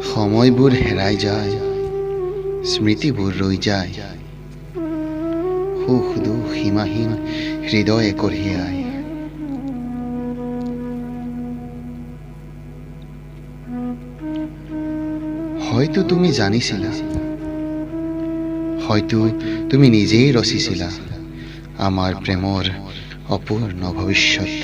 সময়বোৰ হেৰাই যায়, স্মৃতিবোৰ ৰৈ যায়, সুখ দুখ সীমাহীন হৃদয়ে কঢ়িয়াই। হয়তো তুমি জানিছিলা, হয়তো তুমি নিজেই ৰচিছিলা আমাৰ প্ৰেমৰ অপূৰ্ণ ভৱিষ্যত।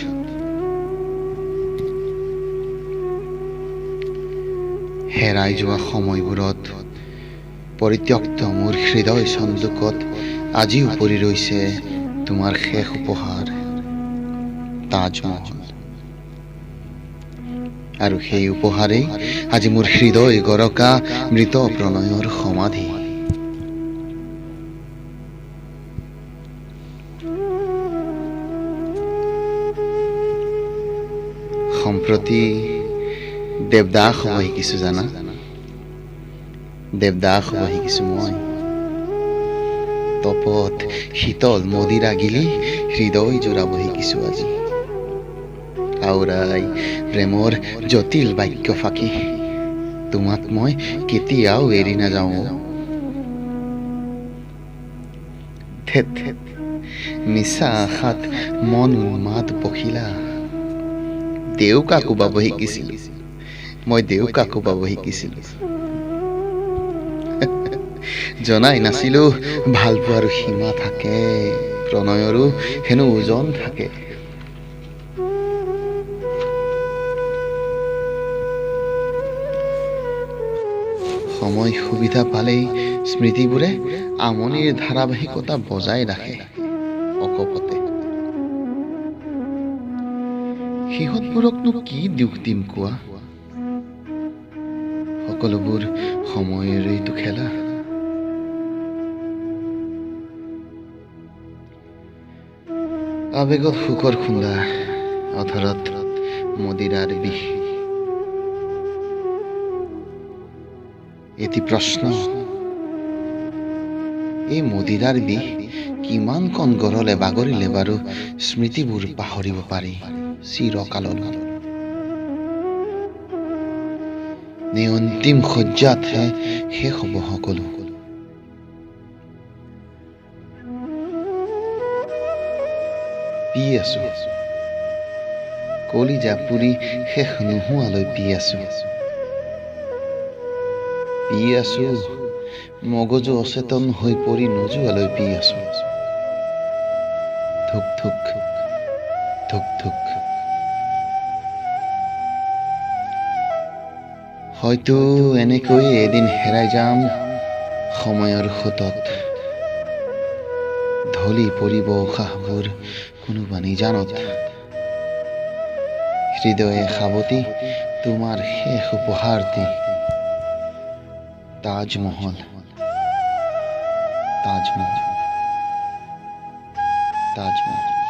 হেৰাই যোৱা সময়বোৰত পৰিত্যক্ত মোৰ হৃদয় চন্দুকত আজিও পৰি ৰৈছে তোমাৰ শেষ উপহাৰ তাজমহল। আৰু সেই উপহাৰেই আজি মোৰ হৃদয় গৰকা মৃত প্ৰণয়ৰ সমাধি। সম্প্ৰতি দেৱদাস হ'ব শিকিছো জানা, দেৱদাস হ'ব শিকিছো মই। তপত শীতল মদিৰা গিলি হৃদয় জোৰাব শিকিছো আজি। আউৰাই প্ৰেমৰ জটিল বাক্য ফাঁকি তোমাক মই কেতিয়াও এৰি নাযাওঁ। ধেত, মিছা আশাত মন উন্মাদ পখিলা, দেউকা কোবাব শিকিছিলো মই, দেউকা কোবাব শিকিছিলো। জনাই নাছিলো ভালপোৱাৰো সীমা থাকে, প্ৰণয়ৰো হেনো ওজন থাকে। সময় সুবিধা পালেই স্মৃতিবোৰে আমনিৰ ধাৰাবাহিকতা বজাই ৰাখে অকপটে। সিহঁতবোৰকনো কি দুখ দিম কোৱা, সকলোবোৰ সময়ৰেইতো খেলা। আৱেগত সুখৰ খুন্দা, অধৰত মদিৰাৰ বিষ। এটি প্ৰশ্ন, এই মদিৰাৰ বিষ কিমান কণ গৰলে বাগৰিলে বাৰু স্মৃতিবোৰ পাহৰিব পাৰি চিৰকাললৈ? নে অন্তিম শয্যাতহে শেষ হ'ব সকলো? পি আছো, কলিজা পুৰি শেষ নোহোৱালৈ পি আছো, পি আছো, মগজু অচেতন হৈ পৰি নোযোৱালৈ পি আছো। ধুক ধুক ধুক ধুক। হয়তো এনেকৈ এদিন হেৰাই যাম সময়ৰ সোঁতত, ঢলি পৰিব উশাহবোৰ কোনোবা নিজানত। হৃদয়ে সাৱটি তোমাৰ শেষ উপহাৰটি তাজমহল, তাজমহল, তাজমহল।